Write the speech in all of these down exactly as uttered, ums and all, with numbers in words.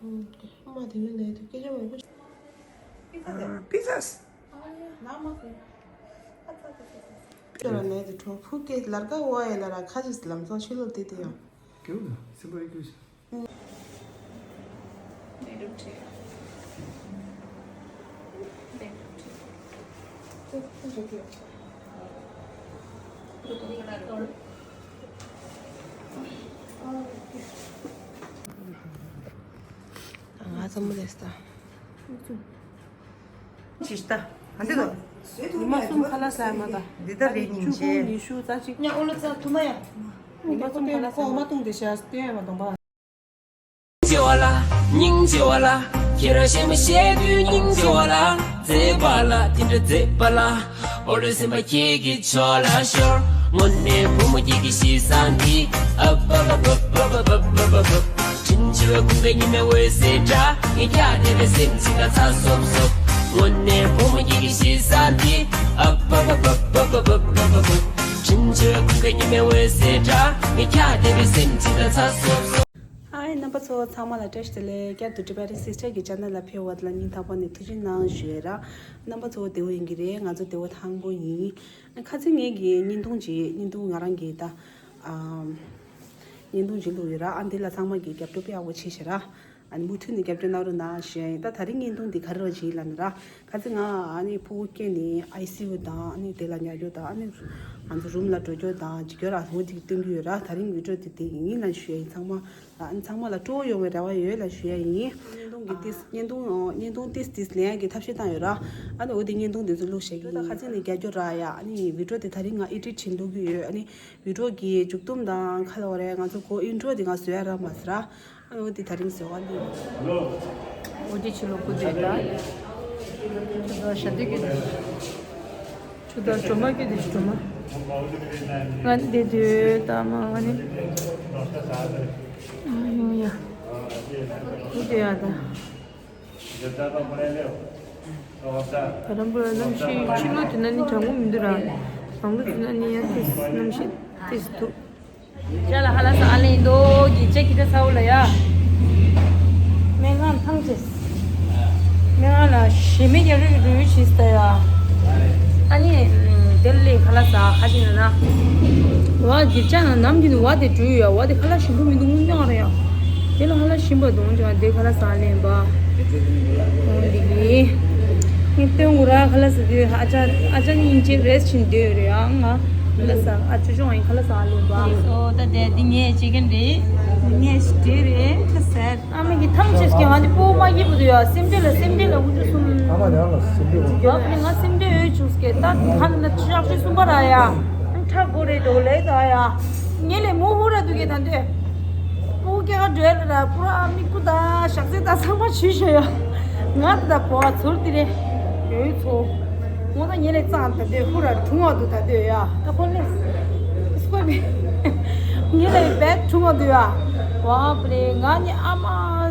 ཨུམ། ཨ་མ་དེ་ནས་ལས་དུ་སྐད་ཆ་མང་པོ། པི་ཙ་ཟེར། པི་ཙ་ཟེར། ལ་མ་ཟེར། ཨ་ཙ་ཙ་ཙ་ཙ། ཁྱོད་རང་ནས་དུ་གྲོགས་ཕུག་གེ་ལར་ཀ་ཝ་ཡ་ལ་ར་ཁ་ཅིག་ལམ་སང་ཆུ་ལོག་དེ་དེ་ཡང་། ཀེའུ་ལ་སེམས་པ་ཡི་ཀེའུ་ཤ། ང་ཚོ་མོ་རེད་ས། ཅི་ལྟ། ཨ་འདི་ལ། ཉི་མ་གསུམ་ཁ་ལག་ཟ་མ་ད། འདི་ལྟ་རེད་ཉིན་བྱེད། ཉི་ཤུ་རྩ་གཅིག་ཉ་ཨོ་ལོ་ཙ་ཐུ་མ་ཡ། ཉི་མ་གསུམ་ཁ་ལག་ཟ་མ། ཁོག་མ་བཏུང་དེ་ཤ་སྟོན་མ་གཏོང་པ། སྙིང་རྗེ་བ་ལ། སྙིང་རྗེ་བ་ལ། ཁྱེད་རང་ཤེས་མ་ཤེས་དུས་སྙིང་རྗེ་བ་ལ། མཛེས་པ་ལ་དེ་འདྲ་མཛེས་པ་ལ། ཨོ་ལོ་སེམས་པ་ཁྱེད་ཀྱི་ཕྱོགས་ལ་ཤོར། དངོས་གནས་བུ་མོ་ཁྱེད་ཀྱི་གཤིས་བཟང་འདི། ཨབ་ཨབ་ཨབ། དྲིན་ཆེ་བའི་ཀུན་དགའ་ཉི་མའི་འོད་ཟེར་འདྲ། ངས་ཀྱང་དེ་བས་སེམས་ཅི་འདྲ་ཚ་སོབ་སོབ། དངོས་གནས་བུ་མོ་ཁྱེད་ཀྱི་གཤིས་བཟང་འདི། ཨབ་ཨབ་ཨབ། དྲིན་ཆེ་བའི་ཀུན་དགའ་ཉི་མའི་འོད་ཟེར་འདྲ། ངས་ཀྱང་དེ་བས་སེམས་ཅི་འདྲ་ཚ་སོབ་སོབ། ཧའི། རྣམ་པ་ཚོ་ཚང་མ་ལ་བཀྲ་ཤིས་བདེ་ལེགས། བསྐྱར་དུ་Tibetan Sister གི་channel ལ་ཕེབས་པ་ལ་སྙིང་ཐག་པ་ནས་ཐུགས་རྗེ་གནང་ཞུ་ཡས་ར། རྣམ་པ་ཚོ་བདེ་པོ་ཡིན་གྱི་རེད། ང་ཚོ་བདེ་པོ་ཐང་པོ་ཡིན། ཁ་སང་ངེད་ཀྱི་བརྙན་ཐུང་ཅིག་བརྙན་ཐུང་ང་རང་གིས་ད་ཨམ། བརྙན་ཐུང་ཅིག་བླུགས་ཡོད་ར། ཨ་འདི་ལ་ཚང་མ་གིས་རྒྱབ་སྐྱོར་དཔེ་ཡག་པོ་བྱས་ཤག་ར། ཨ་ནི་མུ་མཐུད་ནས་རྒྱབ་སྐྱོར་གནང་རོགས་གནང་ཞུ་ཡ་ཡིན། ད་ད་རིང་བརྙན་ཐུང་འདི་ག་རེ་རེད་ཅིག་ལབ་ན་ར། ཁ་སང་ང་ཨ་ནི་ཕྲུ་གུ་སྐྱེས་ནས་ཨའི་སི་ཡུ་དང་ཨ་ནི་དེ་ལ་ཉར་རྒྱུ་དང་ཨ་ནི་ང་ཚོ་རུམ་ལ་འགྲོ་རྒྱུ་དང་ཅིག་ཡོད་ར། འོ་དེ་སྟོན་གྱི་ཡོད་ར། ད་རིང་བི་ཌི་ཡོ་དེ་དེ་ཡིན་ལ་ཞུ་ཡ་ཡིན། ཚང་མ་ཨ་ནི་ཚང་མ་ལ་སྤྲོ་པོ་ཡོང་བའི་རེ་བ་ཡོད་ལ་ཞུ་ཡ་ཡིན། བརྙན་ཐུང་གི་ཏིས་བརྙན་ཐུང་བརྙན་ཐུང་ཏིས་ཏིས་ལེན་ཡ་གི་ཐབས་ཤེས་བཏང་ཡོད་ར། ཨ་ནི་འོ་དེ་བརྙན་ཐུང་དེ་ཚོ་བླུགས་བཞག་གི་ཡིན། ད་ཁ་སང་ནས་རྒྱབ་སྐྱོར་རག་ཡ། ཨ་ནི་བི་ཌི་ཡོ་དེ་ད་རིང་ང་ཨེ་ཌིཊ་བྱེད་འདུག་གི་ཡོད། ཨ་ནི་བི་ཌི་ཡོ་གི་མཇུག་སྡོམ་དང་ག་ལ་བ་རེད། ང་ཚོ་གོ་ཨིན་ཊྲོ་དེ་ང་བཟོ་ཡ་རག་མ་སོང་ར། ཨ་འོ་དེ་ད་རིང་བཟོ་ག་སླེབས། འོ་དེ་ཕྱི་ལོགས་སྐུ་མདུན་ད། ཆུ་ཟླ་ཞྭ་དུས་ཀྱི་དུས། ཆུ་ཟླ་སྒྲོལ་མ་ཀྱི་དུས་སྒྲོལ་མ། ང་འདི་དུས་ད་མ་ང་ནི། ཨ་ཡོང་ཡ། འོ་དེ་ཡ་ད། དྷ་རམ་པུ་ར་གནམ་གཤིས་ཕྱི་ལོགས་དེ་ན་ནི་གྲང་མོ་མི་འདུག་ར། ནང་ལོགས་དེ་ན་ནི་ཡ་ཏིས་གནམ་གཤིས་ཏིས་འདུག་ཅ་ལག་ཧ་ལ་ས་ཨ་ལེ་ཡིན་དོ་གི་ཅེ་ཀི་ཏ་ཚ་བོ་ལ་ཡ། སྨན་ཁང་ཐང་ཆེ། སྨན་ཁང་ལ་ཞེ་མེད་ཀྱི་རུས་རུས་བྱིས་ཏ་ཡ། ཨ་ནི་དེ་ལས་ཧ་ལ་ས་ཧ་ཅི་ན་ན། བ་གི་ཅ་ན་ནམ་གྱི་ནི་བ་དེ་འགྲུལ་ཡ། བ་དེ་ཧ་ལ་ཞིམ་པོ་མི་འདུག་སྔོན་མྱོང་རེ་ཡ། དེ་ལ་ཧ་ལ་ཞིམ་པ་འདུག་ཅང་དེ་ཧ་ལ་ས་ཨ་ལེ་ཡིན་པ། འོ་འདི་གི། ངས་སྟོན་དགོས་ར་ཁ་ལག་ཟ་དུས་ཨ་ཅག་ཨ་ཅག་གཉིས་ཅིག་རེས་བྱེད་འདོད་རེད་ཨ། ང་ཁ་ལག་ཟ་ཨ་ཅོ་ཅོ་ཨ་ཡིན་ཁ་ལག་ཟ་ལོས་པ། ཨོ་ད་དེ་འདི་ངས་བྱེད་ཀྱིན་རེད། ངས་བྲིས་རེད་ཁ་ཟེར། ཨ་མ་གི་ཐང་ཆད་ཀྱི་ང་འདི་པོ་མ་སྐྱིད་པོ་དུ་ཡ། སེམས་ཁྲལ་ལ་སེམས་ཁྲལ་ལ་འུ་ཅུ་གསུམ། ཨ་མ་ནི་ཨ་ལ་སེམས་ཁྲལ་འུ་ཅུ། ང་ཕ་ང་སེམས་ཁྲལ་འོས་བྱུང་སྐད་ད་ཁ་ན་ཆགས་ཤིག་གསུམ་པ་ར་ཡ། ཁྲག་དགོས་རེད་འདུག་ལས་ད་ཡ། ངེད་ལས་མོ་ཧུ་ར་འདུག་གས་ད་འདོད། ཕྲུ་གུ་སྐྱེ་ག་འགྲོ་ལ་ར་པུ་ར་མིག་པུ་ད་ཞག་ཚི་ད་ཚང་མ་བྱུས་ཤོ་ཡ། ང་ད་ད་བོ་ཚུར་དེ་རེད། ཡོད་ཚོ། ངོ་ད་ངེད་ལས་གཙང་ད་འདོད་ཧུ་ར་གྲུང་བ་འདུག་ད་འདོད་ཡ། ད་ཁོ་ལས་སྐོར་མི་ངེད་ལས་བད་གྲུང་བ་འདུག་ཡ། བ་པུ་རེ་ང་ནི་ཨ་མ་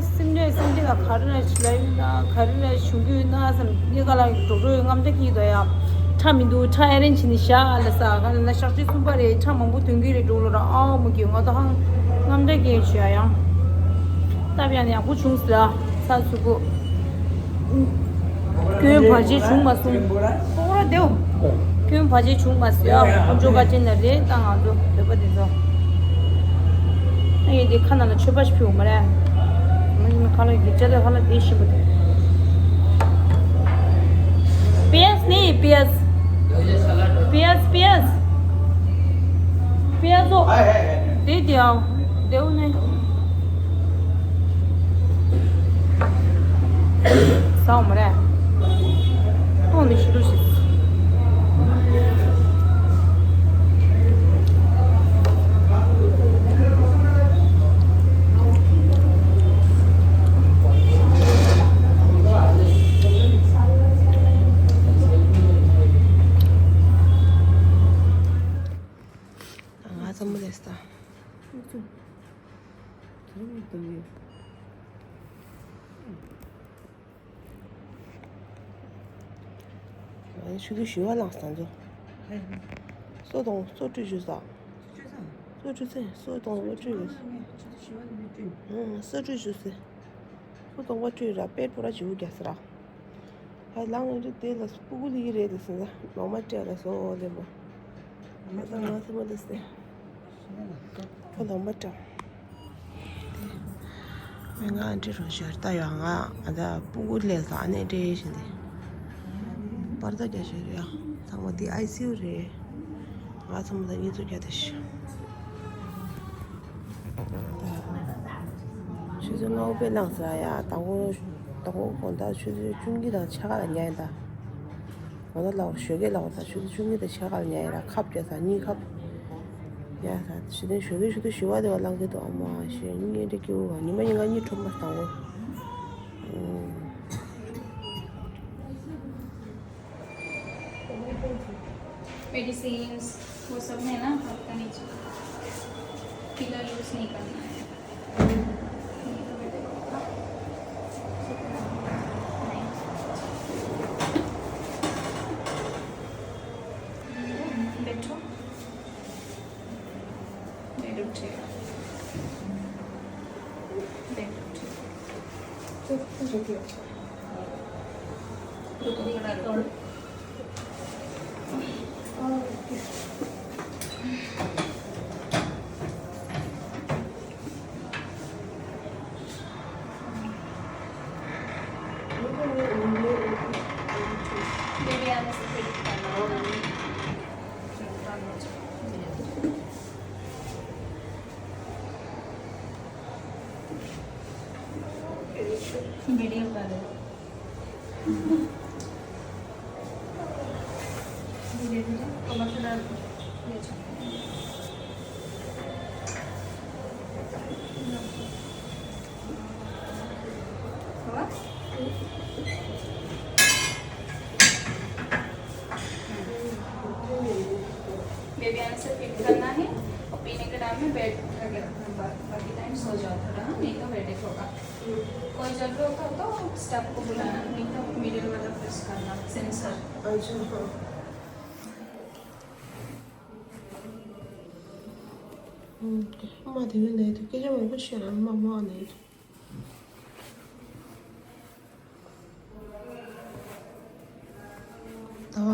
སེམས་ནད་སེམས་ནད་ལ་ག་རེ་ལ་ལ་ཡོད་ན་ག་རེ་ལ་བྱུང་གི་ཡོད་ན་བསམ་ངེད་ག་ལ་འགྲོ་འགྲོ་ཡོད་རྔམ་སྐྲག་གི་ཡོད་ད་ཡ། ཁྲ་མི་འདུག་ཁྲ་ཨེ་རེན་བྱས་ནས་བཞག་ཨ་ལ་ས་ག་ལ་ན་ཞག་ཚི་གསུམ་པ་རེད། ཁྲ་མང་པོ་ཐོན་གི་རེད་འགྲོ་ལོ་ར། ཨའོ་མོ་གི་ང་ད་ཧང་རྔམ་སྐྲག་གི་ཡོད་ཡ། ཡང་སྟབས་ཡང་ཡག་པོ་བྱུང་ཟེར་ཨ་ཚ་ཚུ་གུ། སྐྱོན་བར་ཆད་བྱུང་མ་སོང་། ཁོ་ར་དེའོ། སྐྱོན་བར་ཆད་བྱུང་མ་སོང་ཡ། ཁོ་ཚོ་བཀའ་དྲིན་ལ་རེད་ད་ང་ཚོ་བོད་པ་དེ་ཚོ། ཨ་ཡེ་དེ་ཁ་ནང་ལ་མཆོད་པ་ཞིག་ཕུལ་མ་རེད། ང་ཡིན་ན་ཁ་ལག་གི་ཅ་ལག་ཧ་ལ་དེ་ཞིམ་པོ་དེ། པི་ཡཱས་ནི་པི་ཡཱས། པི་ཡཱས་པི་ཡཱས། པི་ཡཱས་ཨོ། དེ་དེའོ། དེའོ་ནི། ཟ་འོ་མ་རེད། ཏོང་ནི་ཞི་ལུ་ཞིག་ང་ཚོ་མོ་ལས་ད། ང་ཆུ་ཚོད་བཞི་པ་ལངས་སོང་ཚོ། སོ་དང་སོ་བཀྲུས་བཞུགས་ས། སོ་བཀྲུས་ཚེ་སོ་དང་སོ་བཀྲུས་ཡོད། ཨང་སོ་བཀྲུས་བཞུགས་ཚེ། སྟོང་པ་སྤྲོད་ར་པེད་པོ་ར་བྱིའུ་རྒྱག་ས་ར། ཧ་ལང་ནི་དེ་ལ་སྤུ་གུ་ལི་རེད་ལ་སི་ལ་ལོ་མ་སྤྲད་ལ་སོ་ལེ་མོ། ང་ད་ང་སི་མ་དེ་སེ། ཁོ་ལོ་མ་སྤྲད། མི་ང་འདྲི་རོ་ཞོར་ད་ཡོང་ང་ཨ་ད་སྤུ་གུ་ལས་ས་ཨ་ནེ་འདྲེ་བཞིན་དེ། པར་ད་རྒྱ་ཞོར་ཡོང་ཚང་མ་དེ་ཨའི་སི་ཡུ་རེད། ང་ཚང་མ་ད་གཉིས་ཚོ་རྒྱ་དེ་ཤི། ཆུ་ཚོད་ལྔ་པོ་པའི་ནང་ཟེར་ཡ་དང་པོ་དང་པོ་དགོང་དག་ཆུ་ཚོད་བཅུ་གཉིས་དང་ཕྱེད་ཀ་ལ་ཉལ་ཡིན་ད། དགོང་དག་ལ་ཞོགས་ཀས་ལ་ད་ཆུ་ཚོད་བཅུ་གཉིས་དང་ཕྱེད་ཀ་ལ་ཉལ་ཡིན་ར་ཁབ་རྒྱག་ས་གཉིས་ཁབ། ཡ་ད་ཞི་དེ་ཞོགས་ཀས་ཆུ་ཚོད་བཞི་པ་དེ་བ་ལང་གི་འདུག་ཨ་མ་ཞེས་གཉིད་འདྲེ་སྐྱིད་པོ་ཉི་མ་ཉིན་གང་གཉིད་ཁྲོམ་པ་དང་པོ། मेडिसिन्स, वो सब है ना, हफ्ता नहीं चला। फिलहाल यूज़ नहीं करना है। नहीं तो बेटे को नहीं। बैठो। बैठ उठे। बैठ उठे। रुको, थोड़ा और। बेबी आने से फिर करना। मीडियम वाले। धीरे धीरे कमर थोड़ा नीचे। हुआ? बेबी आने से फिट करना है और पीने के टाइम में बेड उठा के रखना, बा-, बाकी टाइम सो जाओ थोड़ा, हाँ, नहीं तो हेडेक होगा। कोई जरूरत हो तो स्टाफ को बुलाना, नहीं तो मिडिल वाला प्रेस करना, सेंसर। अच्छा, हाँ। ཨ་མ་དེ་ནས་ནས་དུ་སྐད་ཆ་མང་པོ་བཤད་ལ་མ་མ་ནས་དུ། ད་བ།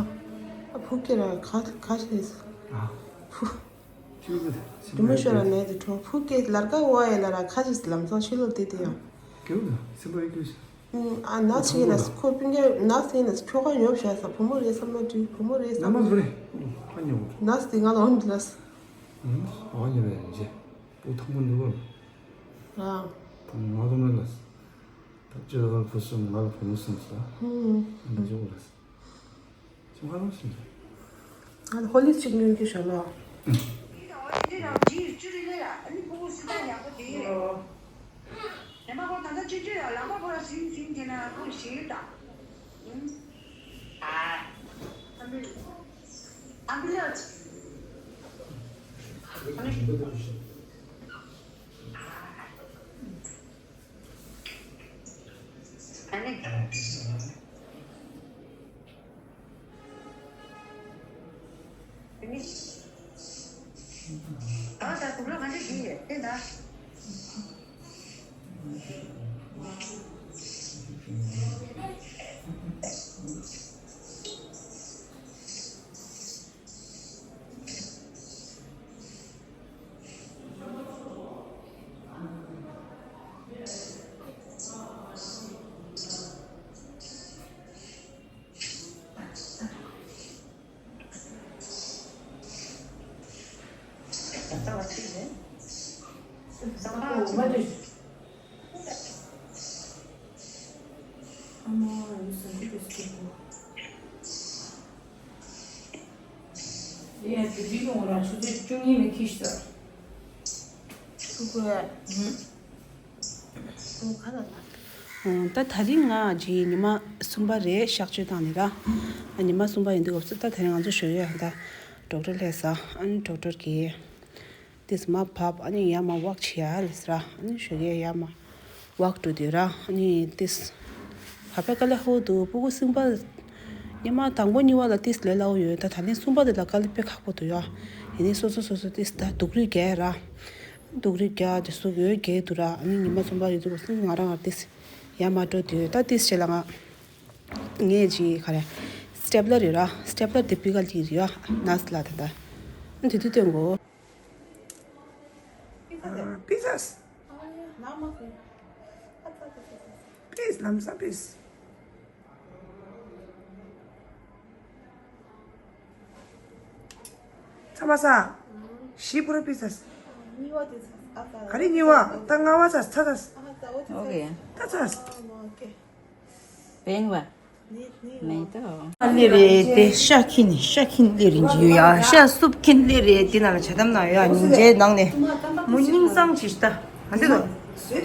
ཨ་ཕུག་ཀེ་ར་ག་ག་ཤེས། ཨ། ཕུ། ཅུ་གི། དུ་མ་ཤོར་ར་ནས་དུ་ཁྲོ་ཕུག་ཀེ་ལར་ཀ་བ་ཡ་ལ་ར་ག་ཤེས་ལམ་སང་ཤི་ལོ་དེ་དེ་ཡང་། ཀེའུ་ལ་སེམས་པ་ཡི་ཀེའུ་ཤ། ཨ་ན་ཚི་ཡིན་ལ་ཁོ་སྤུན་ཀེ་ན་ཚི་ཡིན་ལ་ཁྱོ་ག་ཉོབ་བྱ་ས་བུ་མོ་རེད་བསམ་ན་དུས་བུ་མོ་རེད་བསམ་ན། ན་མ་བུ་རེད། ཨ་ཉོབ། ན་ཚི་ང་ལ་འོང་དུ་ལ། ཨ་ཉོབ་ཡ་རེད་ཅེ། པུ་ཐང་པོ་འདི་བོ། ར། ང་ལ་མ་ལ། ད་ཅི་ལ་བུ་གསུམ་ང་ལ་བུ་མོ་གསུམ་ཟེར། ཧུམ། ཨ་འདི་ཅོག་ལ། ཅི་མ་རང་ཞིག་ལ། ང་ལ་ཧོ་ལི་ཅིག་ཉོན་གི་ཤོ་ལ། ད་ད་རིང་ང་རྗེས་ཉི་མ་གསུམ་པ་རེད་གཤག་བཅོས་བཏང་ནས་ར། ཉི་མ་གསུམ་པ་ཡིན་དུས་སྐབས་སུ་ད་ད་རིང་ང་ཚོ་ཞོགས་ཡོད་ད། ཌོག་ཊར་སླེབས་ས་ཨ་ནི་ཌོག་ཊར་གིས། ཏིས་མ་བབ་ཨ་ནི་ཡ་མ་ཝག་བྱེད་ཡ་ལས་ར་ཨ་ནི་ཞོགས་ཡ་མ་ཝག་འགྲོ་དུས་ར་ཨ་ནི་ཏིས་ཧ་པེ་ཀ་ལེ་ཧོ་དུ་སྤུ་གུ་སིང་པ་ཉི་མ་དང་པོ་གཉིས་པ་ལ་ཏིས་ལས་སླ་བོ་ཡོད་ད། ད་ནི་གསུམ་པ་དེ་ལ་དཀའ་ལས་དཔེ་ཁག་པོ་འདུག་ཡ། ཡིན་ནི་སོ་སོ་སོ་སོ་ཏིས་ད་སྡུག་རུས་རྒྱག་ར་སྡུག་རུས་རྒྱག་དེ་སུ་གོ་རྒྱག་འདུག་ར་ཨ་ནི་ཉི་མ་གསུམ་པ་ཡོད་དུས་སྐབས་སུ་ང་རང་ང་ཏིས། ཡར་མར་འགྲོ་དུས་ད་ཏིས་བྱེད་ལ་ང་། ངས་ཅི་ག་རེ། སི་ཊེབ་ལར་ཡོད་ར། སི་ཊེབ་ལར་དེ་ཕུད་ག་ལ་ཅིག་ཡོད་ན་སི་ལ་ད་ད། དེ་དུས་སྟོན་གོ། Pizzas. Pizzas. Lamsa, please. ཚ་མ་ས། ཤི་པུ་ར་པི་ཚ། ག་རེ་ཉི་བ། ད་ང་བ་ཚ་ཚ་ཚ། ཨོ་ཀེ། ད་ཚ། བེང་བ། མེ་ཏོ། ལེ་རེད་དེ་ཤ་ཁིན་ཤ་ཁིན་ལེ་རིན་ཇི་ཡོད་ཡ། ཤ་སུབ་ཁིན་ལེ་རེད་དེ་ནང་ལ་ཇ་དམ་ནང་ཡོད་ཡ། ཉིན་རྗེས་ནང་ནས་མོ་སྙིང་གསང་ཅིག་ལྟ། ཨ་འདི་དང་།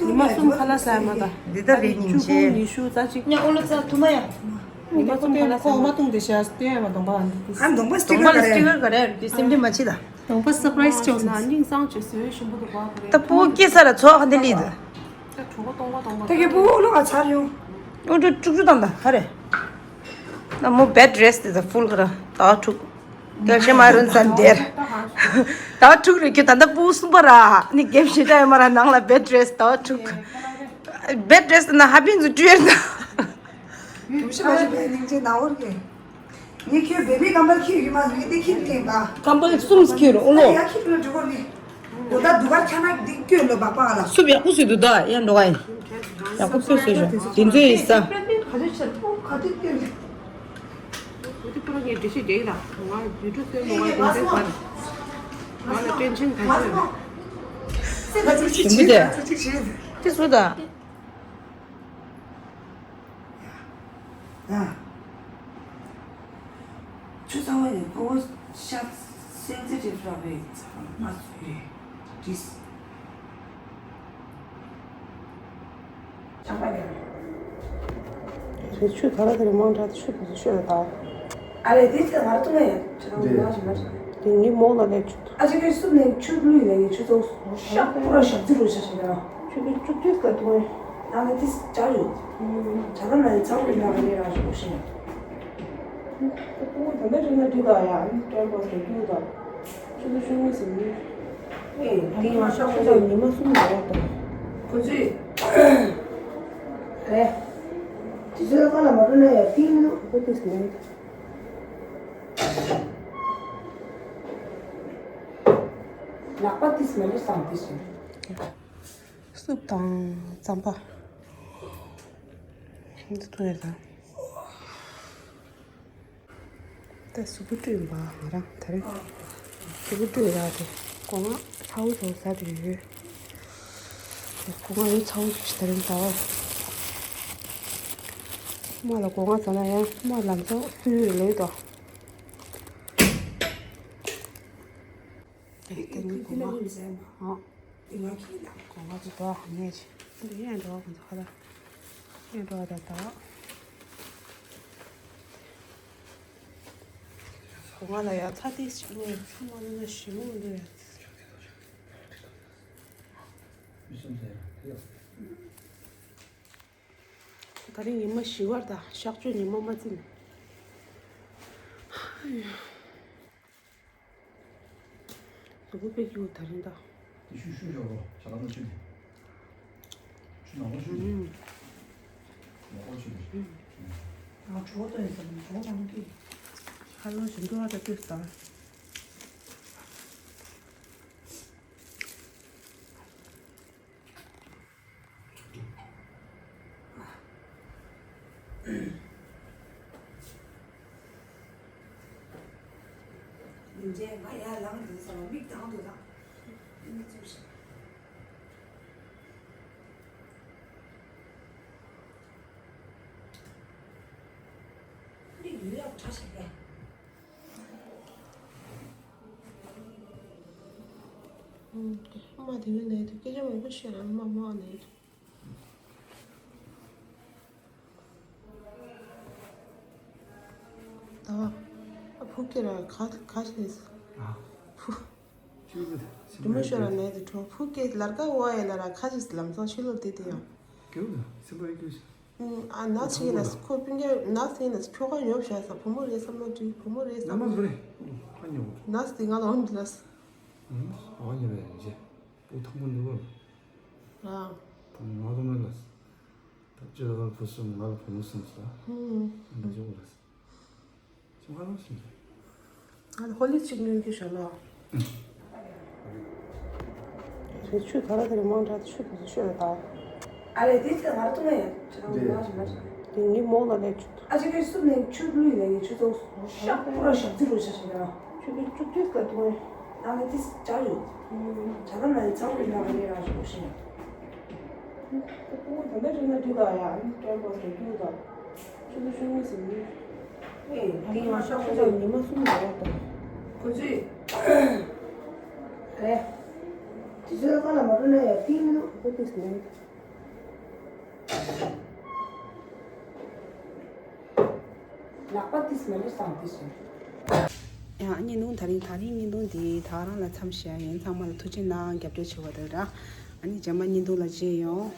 ཉི་མ་གསུམ་ཁ་ལག་ཟ་མ་ད། འདི་ལྟ་རེད་ཉིན་རྗེས། ཉི་ཤུ་རྩ་གཅིག་ཉ་ཨོ་ལོ་ཙ་ཐུ་མ་ཡ། ཉི་མ་གསུམ་ཁ་ལག་ཟ་མ་ད། ཁོ་མ་བཏུང་དེ་ཤ་སྟོན་ཡ་མ་གདོང་པ་འདི། ཨ་གདོང་པ་སི་ཊི་ཀར་ག་རེ་རེད་དེ་སེམས་ཁྲལ་མ་བྱེད་ད། གདོང་པ་སར་པ་རའི་སི་ཅོག་སོང་། སྙིང་གསང་ཅོ་སོའི་ཞིམ་པོ་འདུག་ག་ཁོ་རེ། ད་པོ་སྐྱེ་ས་ལ་ཚོགས་ཧ་འདི་ལི་ད། ད་གྲོད་ཁོག་སྟོང་པ་སྟོང་པ། ད་གི་པོ་ལོ་ག་ཚར་ཡོང་། ཨོ་ཏྲུ་ཏྲུག་ཏྲུ་དང་ད་ཧ་རེ། ན་མོ་བེད་རེ་སི་ཊི་དེ་ད་ཕུལ་ག་ར་ད་ཐུག་དེ་ཤེ་མ་རུན་ཙམ་དེར། ད་ཐུག་རེ་ཁྱོད་ད་ལྟ་པོ་གསུམ་པ་ར་ནི་གེབ་ཤེ་ད་ཡ་མ་ར་ནང་ལ་བེད་རེ་སི་ཊི་ད་ཐུག་བེད་རེ་སི་ཊི་ན་ཧ་པིན་ཛུ་ཏུ་ཡར་ད། དུ་ཤི་མ་ཤི་པའི་སྙིང་རྗེ་ན་འོར་གེ། ངས་ཁྱོད་བེ་བི་ཀམ་པལ་ཁྱེར་ཡོད་མ་ཟེར་ངས་འདི་ཁྱེར་ཐེངས་པ། ཀམ་པལ་གསུམ་ཁྱེར་ཨོ་ལོ། ཡ་ཁྱེར་ལ་འགྲོ་གོ་ནི། གོ་ད་དུ་གར་ཁྱ་ན་འདི་སྐྱོད་ལོ་བག་པ་ལ། སུབ་ཡག་པོ་བཟོས་འདུག་ད་ཡ་འགྲོ་ག་ཡིན། ཡག་པོ་བཟོས་བཟོས་ཤོག་དེ་ཚོ་ཡིན་ས། ག་དུས་ཁྱེར་ཨོ་ག་དུས་སྐྱོད་ལ། འོ་དེ་པུ་ར་ངས་འགྲེལ་བཤད་རྒྱག་གི་ལ་ང་ཡུ་ཊུབ་སྟོན་མོ་བ་དེ་ཚོའི་བར། ང་ལ་ཏྲེན་ཆེན་ག་ཚོད། ཞིམ་པོ་དེ། དེ་སུ་ད། ཡ། ཆུ་ཚང་བ་ཡིན་ཕོ་བོ་ཤ་སེན་སི་ཊིབ་ར་བའི་ཚ་མ་སུ་རེད་དྲིས། ཆགས་པ་རེད། ཆུ་ད་ར་དེ་རིང་མང་དྲགས་ཆུ་དེ་ཚོ་ཤོད་ད། ཨ་རེ་དེ་ཚེ་ང་ར་ཏུ་ང་ཡ་ཆུ་ཚང་བ་མ་ཞིག་མ་ཞིག་དེ་ངའི་མོག་ལ་ལས་ཆུ། ཨ་ཅེ་ཁའི་སུབ་ནས་ཆུ་བླུགས་ཡིན་ལ་ངས་ཆུ་ཚོགས་སོ། ཤག་པོ་ར་ཞག་རྩི་རུ་ཤ་ཞིག་ར། ཆུ་ཚོད་བཅུ་གཅིག་ག་དུང་ངས། ཨ་ནི་དེ་ཇ་ཡོད། ཇ་ལ་ན་ཡི་ཚ་བོ་ཡིན་ན་ང་ནི་རང་ཞིག་ཤེས། ཁོ་ད་ལྟ་དྲན་ན་འགྲིག་ག་ཡ་ཨ་ནི་སྐྲན་པ་དེ་རྒྱུག་དང་། ཆུ་ཚོད་ཤུགས་མེད་ཟིན་ནི། ཨེ་དེ་ང་ཤག་པོ་ད་ཉི་མ་གསུམ་ལ་རག་དང་། ཁོ་ཚོས། རེད། དེ་ཚོའི་ཁ་ལ་མ་འགྲོ་ན་ཡ་ཏིང་ལུ་ཁོ་ཏིས་ནས། ལག་པ་ཏིས་མ་ལུས་སམ་ཏིས་ཡིན། སུབ་དང་རྩམ་པ། འདི་ཐུག་ཡོད་དང་། ད་གཟུགས་པོ་བཀྲུས་ཡིན་པ་ང་རང་དེ་རིང་། གཟུགས་པོ་བཀྲུས་ཡོད་དེ། སྒོ་ང་ཚ་བོ་ཚ་བོ་ཟ་དུ་ཡོད། སྒོ་ང་ཡོད་ཚ་བོ་ཞིག་དེ་རིང་ད་བར། མ་ལ་སྒོ་ང་ཚ་ན་ཡང་མ་ལམ་སང་སུ་ཡོད་ལོས་དང་། དེ་ནི་སྒོ་ང་། དེ་ང་ཁྱེད་ལ་གོ་བ་དེ་དོ་ཧ་ཉེ་ཆེ། འདི་ཡན་འགྲོ་བ་ཁོང་ཚོ་ཁ་ལ་ཡན་འགྲོ་བ་དང་དོ། གོ་ང་ལ་ཡ་ཚ་ཏིས་ཞིག་ནས་ཚ་མ་ལུས་ན་ཞི་མོ་འདུག་ཡ། ད་རིང་ཉི་མ་ཞི་བར་དང་གཤག་བཅོས་ཉི་མ་མ་བརྩི་ནས། ཧ་ཡ། དུ་བུ་པེ་ཀྱུ་ད་རིང་ད། དེ་ཤུ་ཤུ་ཡོ་རོ་ཇ་ལ་ན་ཆུ་དེ། ཆུ་ནང་ལ་ཆུ་དེ། ཨུམ། ནང་ལ་ཆུ་དེ། ཨུམ། ང་ཇོ་ཏོ་ཡིན་ཟེར་ན་ཇོ་ནང་གི། ཁ་ལོ་ཞིམ་ཏོ་ཨ་ད་ཏོས་ད། ཡིན་ཅེ་ང་ཡར་ལངས་འདུག་ཟེར་བ་མིག་གདངས་འདུག་ད། མིག་བཙུམས་ཤིག་མིག་ཡོད་ཡག་གྲ་ཞིག་རེད། ཨུམ། མ་དེ་བས་ནས་དུ་སྐད་ཆ་མང་པོ་བཤད་ན་མ་མ་ནས་དུ། ད་བ། ཨ་ཕུག་ཀེ་ར་ག་ག་ཞིག་ནས། ཨ། ཕུག་ཆུ་ཚོད་དུ་མོ་ཤོར་ར་ནས་དུ་འགྲོ་ཕུག་ཀེ་ལར་ཀ་བ་ཡ་ལ་ར་ག་ཞིག་ལམ་སང་ཕྱི་ལོགས་དེ་དེ་ཡང་། ཀེའུ་ལ་སེམས་པ་ཡི་ཀེའུ་ཞིག་ཨ་ན་ཚིག་ན་ཁོ་སྤུན་ཀྱག་ན་ཚིག་ན་ཁྱོ་ག་ཡོབ་བྱ་ས་བུ་མོ་རེད་བསམ་ན་དྲིས་བུ་མོ་རེད་བསམ་ན། ན་ཚིག་ང་ལ་འོང་གི་ལ། ཨ་ཉོ་བའི་རྗེ། པོ་ཐང་པོ་འདུག་ག་ཨ། ཐང་ང་ལ་མ་ལ། ཅི་ལ་བུ་གསུམ། ང་ལ་བུ་མོ་གསུམ་ཟེར། ཧུམ། འདི་ཅི་ལ་ཟེར། ཅི་མ་ལ་ཟེར། ང་ལ་ཧོ་ལི་ཅིག་ཉོས་ཀྱི་ཞོ་ལོ། རེ་ཆུ་ད་ར་དེ་རེ་མང་དྲགས་ཆུ་དེ་ཚོ་ཤོད་ལ་ད། ཨ་རེ་དེ་ཚེ་ང་ལ་ཏུ་ང་ཡ་ཆུ་དང་མ་ཞིག་མ་ཞིག་དེ་ངའི་མོ་ལ་ལས་ཆུ། ཨ་ཅེ་ཁེ་སུབ་ནས་ཆུ་བླུགས་ནས་ངས་ཆུ་ཚོགས་ཤག་པུ་ར་ཞག་ཚི་རུ་ཤག་ཤག་ཡ། ཆུ་གི་ཆུ་དུས་ཀ་ཏུ་ང་ཡ། ད་ངས་དེ་ཇ་ཡོད། ཇ་ད་ལ་ཡི་ཚང་རུ་ཡིན་ན་ང་ཡ་ར་ཞོ་ཤེ། ཁོ་ད་ལྟ་འགྲིག་ག་ཡ། ཨ་ནི་སྐྱོན་པོ་དེ་རྒྱུག་དང་། ཆུ་ཚོད་ཤུགས་མི་ཟིན་ནི། ཨེ་དེ་ང་ཤོག་ཁོ་ཚོ་ཉི་མ་གསུམ་ལ་རག་དང་། ཁོ་ཚོས། རེད། དེ་ཚོའི་ཁ་ལ་མ་འགྲོ་ན་ཡ་ཏིང་མི་འདུག་ཁོ་ཏིས་ནི། ལག་པ་ཏིས་མ་ལུས་སང་ཏིས་སོང་། ཡང་བརྙན་ཐུང་དེ་རིང་དེ་རིང་བརྙན་ཐུང་འདི་ད་རང་ལ་མཚམས་བཞག་ཡིན། ཚང་མ་ལ་ཐུགས་རྗེ་གནང་། རྒྱབ་སྐྱོར་བྱེད་པ་དང་ར། ཨ་ནི་རྗེས་མ་བརྙན་ཐུང་ལ་མཇལ་ཡོང་།